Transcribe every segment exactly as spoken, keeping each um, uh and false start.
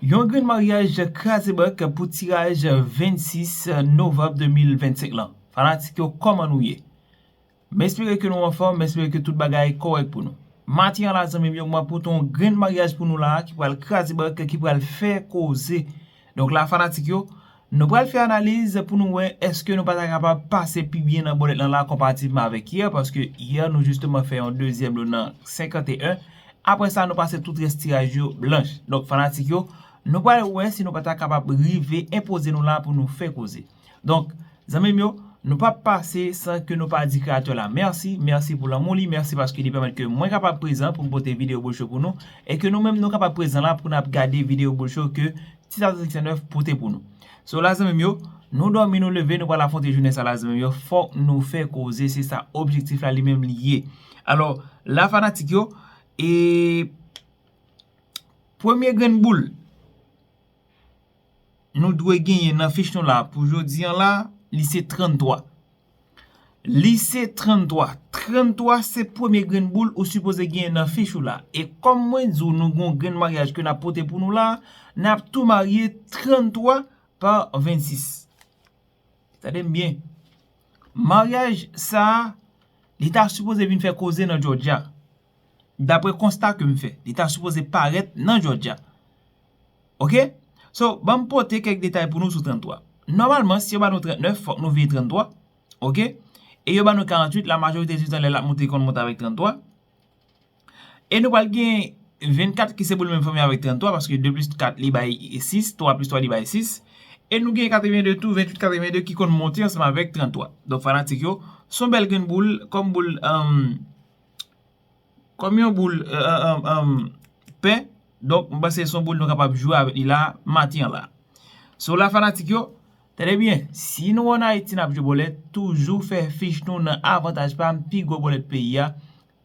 Yon grenn maryaj kraze bank pou tiraj vennsis novanm de mil vennsenk lan. Fanatik yo, kòman nou ye? M espere ke nou anfòm, m espere ke tout bagay kòrèk pou nou. Maten an la, zanmi m yo, mwen pote yon grenn maryaj pou nou la, ki pral kraze bank, ki pral fè koze. Donk la, fanatik yo, nou pral fè analiz pou nou wè èske nou pa ta kapab pase pi byen nan bòlèt lan la konparativman avèk yè, paske yè nou jisteman fè yon dezyèm lo nan senkanteyen. Apre sa, nou pase tout rès tiraj yo blanch. Donk, fanatik yo, nou pral wè si nou pa ta kapab rive enpoze nou la pou nou fè koze. Donk, zanmi m yo, nou p ap pase san ke nou pa di kreyatè la mèsi, mèsi pou lanmou li, mèsi paske li pèmèt ke mwen kapab prezan pou m pote videyo Bolcho pou nou, e ke nou menm nou kapab prezan la pou n ap gade videyo Bolcho ke Tita Twenty Six Nèf pote pou nou. So la, zanmi m yo, nou dòmi, nou leve, nou pral afwonte jounen sa la, zanmi m yo, fòk nou fè koze, se sa objektif la li menm li ye. Alò, la, fanatik yo, e premye grenn boul nou dwe genyen nan fich nou la pou jodi an la, li se tranntwa. Li se tranntwa. Tranntwa se premye grenn boul ou sipoze genyen nan fich ou la. E kòm mwen di w, nou gon grenn maryaj ke n ap pote pou nou la, n ap tou marye tranntwa pa vennsis. Tande m byen. Maryaj sa a, li ta sipoze vin fè koze nan Georgia. Dapre konsta ke m fè, li ta sipoze parèt nan Georgia. Oke? So, ban m pote kèk detay pou nou sou tranntwa. Nòmalman, si yo ba nou trannèf, fòk nou veye tranntwa. Oke? E yo ba nou karanntuit, la majorite di tan lè l ap monte, li konn monte avèk tranntwa. E nou pral gen vennkat ki se boul menm fanmi avèk tranntwa, paske de plis kat li bay sis, twa plis twa li bay sis. E nou gen katreven de tou, venntuit katreven de ki konn monte ansanm avèk tranntwa. Donk, fanatik yo, se yon bèl grenn boul, kòm boul, um, kòm yon boul, euh, euh, euh, euh, pè. Donk, m panse se yon boul nou kapab jwe avèk li la, maten an la. So la, fanatik yo, tande byen, si nou ann Ayiti n ap jwe bòlèt, toujou fè fich nou nan Avantaj Pam, pi gwo bòlèt peyi a.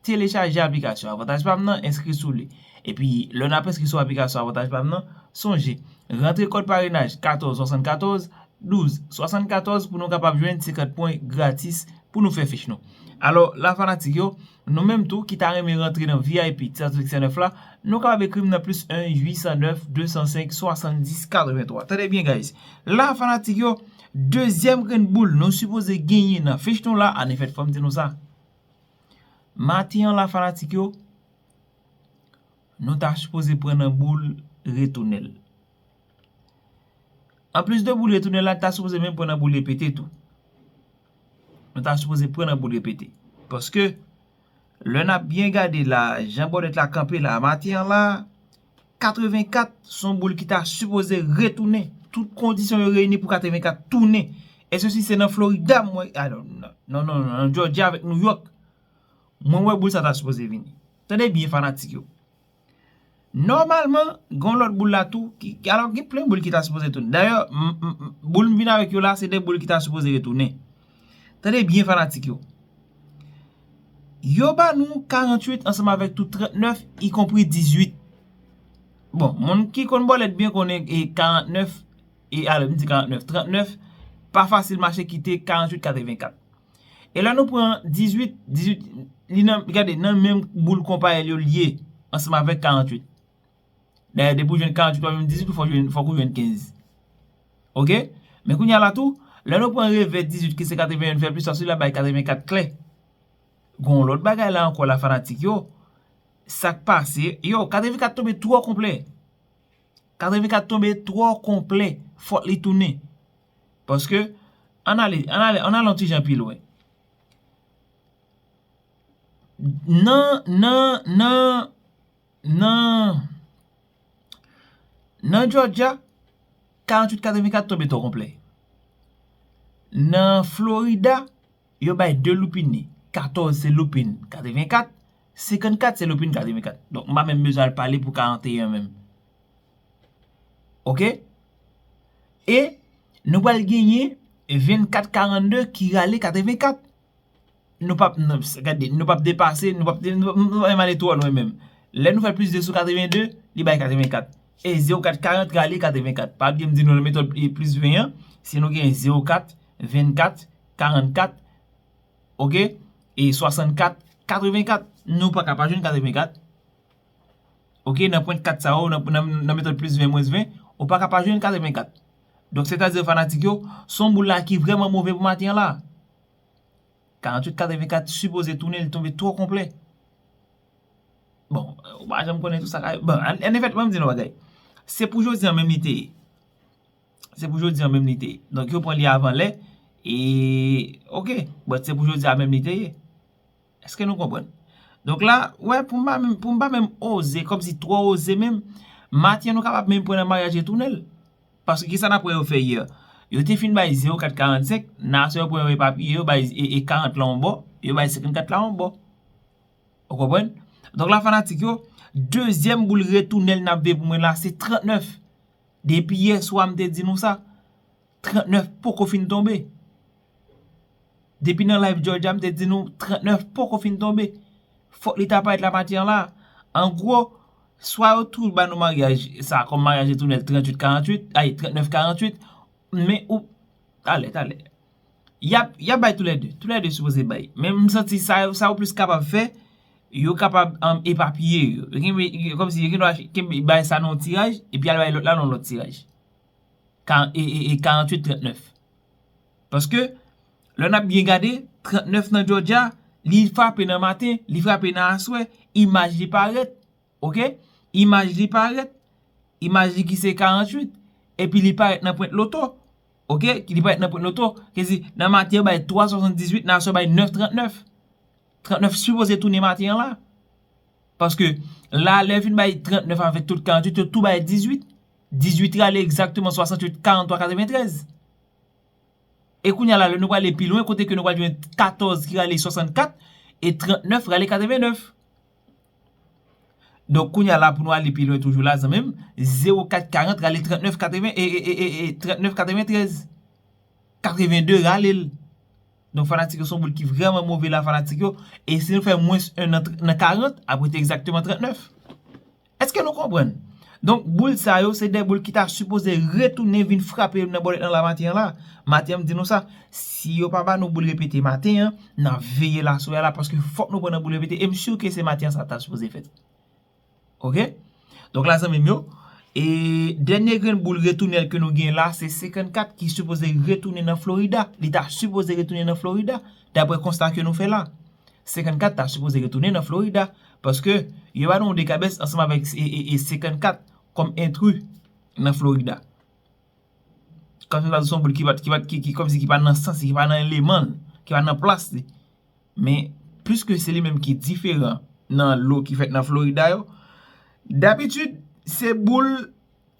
Telechaje aplikasyon Avantaj Pam nan, enskri sou li. Epi, lè n ap enskri sou aplikasyon Avantaj Pam nan, sonje, rantre kòd parenaj katòz swasannkatòz, douz swasannkatòz pou nou kapab jwenn senkant pwen gratis pou nou fè fich nou. Alò, la fanatik yo, nou menm tou ki ta renmen rantre nan V I P Tisa Twenty Six Nèf la, nou kapab ekri m nan plis en uit san nèf de san senk swasanndis katrevenntwa. Tande byen, guys. La fanatik yo, dezyèm grenn boul nou sipoze genyen nan fich nou la, ann fèt fò m di nou sa. Maten an la fanatik yo, nou ta sipoze pran nan boul retounen l. Anplis de boul retounen la, nou ta sipoze menm pran nan boul repete tou. Nou ta sipoze pran nan boul repete. Paske, lè n ap byen gade la, jan bòlèt la kanpe la, maten an la, katrevenkat se yon boul ki ta sipoze retounen. Tout kondisyon yo reyini pou katrevenkat tounen. E sesi se nan Florida, mwen, alò, non, non, non, nan Georgia avèk New York. Mwen wè boul sa ta sipoze vini. Tande byen, fanatik yo. Nòmalman, gen yon lòt boul la tou, ki, ki, alò, gen plen boul ki ta sipoze tounen. Dayè, m, m, m, boul m vin avèk yo la, se de boul ki ta sipoze retounen. Tande byen, fanatik yo. Yo ba nou karanntuit ansanm avèk tou trannèf, ikonpri dizuit. Bon, moun ki konn bòlèt byen konnen e karannèf, e alò, m di karannèf, trannèf, pa fasil mache kite karanntuit katrevenkat. E lè nou pran dizuit, dizuit, li nan, gade, nan menm boul konpayèl yo l ye, ansanm avèk karanntuit. Dayè, depi w jwenn karanntuit, w ap jwenn dizuit, ou fòk jwenn, fòk ou jwenn kenz. Oke? Men kounye a la tou, lè nou pran revè dizuit, ki se katreven, fè plis sa, sila bay katrevenkat klè. Gon lòt bagay la ankò la, fanatik yo. Sa k pase? Yo, katrevenkat tonbe twò konplè. Katrevenkat tonbe twò konplè. Fòk li tounen. Paske, ann ale, ann ale, ann ale yon ti jan pi lwen. Nan, nan, nan, nan, nan Georgia, karanntuit katrevenkat tonbe twò konplè. Nan Florida, yo bay de loupin li. Katòz se loupin katrevenkat, senkannkat se loupin katrevenkat. Donk, m pa menm bezwen al pale pou karanteyen menm. Oke? E nou pral genyen vennkat karannde ki rale katrevenkat. Nou p ap, nou, gade, nou p ap depase, nou p ap, nou p ap, nou p ap menm ale twò lwen menm. Lè nou fè plis de sou katreven de, li bay katrevenkat. E zewo kat karant rale katrevenkat. Pa bliye m di nou nan metòd, e, plis ven an, si nou gen zewo kat, vennkat, karannkat, oke, e swasannkat, katrevenkat, nou pa ka pa jwenn katrevenkat. Ok, nan pwent kat sa yo, nan, nan, nan metòd plis ven, mwens ven, ou pa ka pa jwenn katrevenkat. Donk, sètadi fanatik yo, se yon boul la ki vrèman move pou maten an la. Karanntuit katrevenkat sipoze tounen, li tonbe twò konplè. Bon, ou pa janm konnen tou sa ka. Bon, an, an efèt, ban m di nou bagay. Se pou jodi a menm li te ye. Se pou jodi a menm li te ye. Donk, yo pran li avan lè. E, ok, but se pou jodi a menm li te ye. Èske nou konprann? Donk la, wè, pou m pa menm, pou m pa menm oze, kòmsi twò oze menm, maten an nou kapab menm pran nan maryaj retounèl. Paske kisa n ap wè yo fè yè? Yo te fin bay zewo kat karannsenk, nan aswè yo pran yo epapiye, yo bay e, e karant la yon bò, yo bay senkannkat la yon bò. Ou konprann? Donk la, fanatik yo, dezyèm boul retounèl n ap veye pou mwen la, se trannèf. Depi yè swa, m te di nou sa. Trannèf poko fin tonbe. Depi nan live Georgia, m te di nou, trannèf poko fin tonbe. Fòk li ta parèt la maten an la. An gwo, swa yo tou ba nou maryaj sa kòm maryaj retounèl tranntuit karanntuit, ay, trannèf karanntuit, men ou, talè, talè. Y ap, y ap bay toulède. Toulède sipoze bay. Men m santi sa yo, sa yo plis kapab fè, yo kapab, um, epapiye yo. Yo gen, yo, kòmsi yo gen dwa kenbe, bay sa nan yon tiraj, epi al bay lòt la nan yon lòt tiraj. Ka-, e, e, e karanntuit trannèf. Paske, lè n ap byen gade, trannèf nan Georgia, li frape nan maten, li frape nan aswè, imaj li parèt. Ok? Imaj li parèt. Imaj li ki se karanntuit. Epi li parèt nan pwent loto. Ok? Ki li parèt nan pwent loto. Ke si nan maten yo bay twa swasanndizuit, nan aswè bay nèf trannèf. Trannèf sipoze tounen maten an la. Paske la, lè yo fin bay trannèf avèk tout karanntuit, yo tou bay dizuit. Dizuit rale egzakteman swasantuit karanntwa katreventrèz. E kounye a la, lè nou prale pi lwen, kote ke nou pral jwenn katòz ki rale swasannkat, e trannèf rale katrevennèf. Donk, kounye a la, pou nou ale pi lwen toujou la, zanmi m, zewo kat karant rale trannèf katreven, e, e, e, e, e trannèf katreventrèz. Katrevende rale l. Donk, fanatik yo, se yon boul ki vrèman move la, fanatik yo. E si nou fè mwens en nan, nan karant, ap rete egzakteman trannèf. Èske nou konprann? Donk, boul sa yo, se de boul ki ta sipoze retounen vin frape nan bòlèt nan la maten an la. Maten an, m di nou sa, si yo pa ba nou boul repete maten an, n a veye la sou la, paske fòk nou pran nan boul repete. E m si ke se maten an sa ta sipoze fèt. Ok? Donk la, zanmi m yo, e dènye grenn boul retounèl ke nou gen la, se senkannkat ki sipoze retounen nan Florida. Li ta sipoze retounen nan Florida, daprè konsta ke nou fè la. Senkannkat ta sipoze retounen nan Florida. Paske yo ba nou dekabès ansanm avèk e, e, e senkannkat kòm entri nan Florida. Kòmsi sa se yon boul ki pa, ki pa, ki, ki, kòmsi ki pa nan sans, ki pa nan eleman, ki pa nan plas li. Men, piske se li menm ki diferan nan lo ki fèt nan Florida yo, dabitid, se boul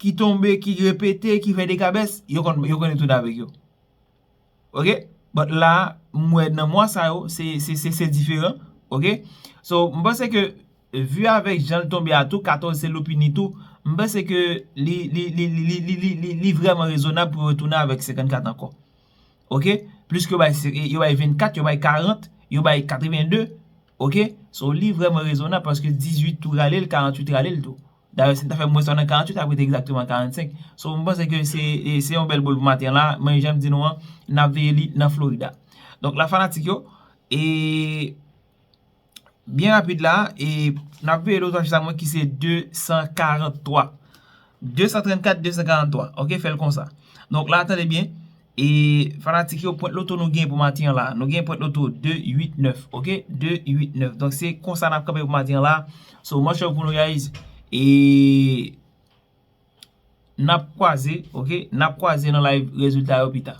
ki tonbe, ki repete, ki fè dekabès, yo konn, yo konn retounen avèk yo. Ok? But la, m wè nan mwa sa yo, se, se, se, se diferan. Ok? So, m panse ke, vi avèk jan l tonbe a tou, katòz se Lupini tou, m panse ke li, li, li vrèman rezonab pou yo retounen avèk senkannkat ankò. Ok? Plis ke yo bay se-, yo bay vennkat, yo bay karant, yo bay katrevende. Ok? So, li vrèman rezonab paske dizuit tou rale l, karanntuit rale l tou. Dayè, si n ta fè mwens nan karanntuit, ap rete egzakteman karannsenk. So, m panse ke se, e, se yon bèl boul pou maten an la, men jan m di nou an, n ap veye li nan Florida. Donk, la fanatik yo, e, byen rapid la, e, n ap veye lotò chif sa mwen ki se de san karant twa. De san trannkat, de san karant twa. Ok, fè l konsa. Donk, la, tande byen. E fanatik yo, pwent loto nou gen pou maten an la. Nou gen pwent loto de uit nèf, ok? De uit nèf. Donk, se konsa n ap kanpe pou maten an la. So, much love pou nou, guys. E n ap kwaze, ok? N ap kwaze nan live rezilta yo pita.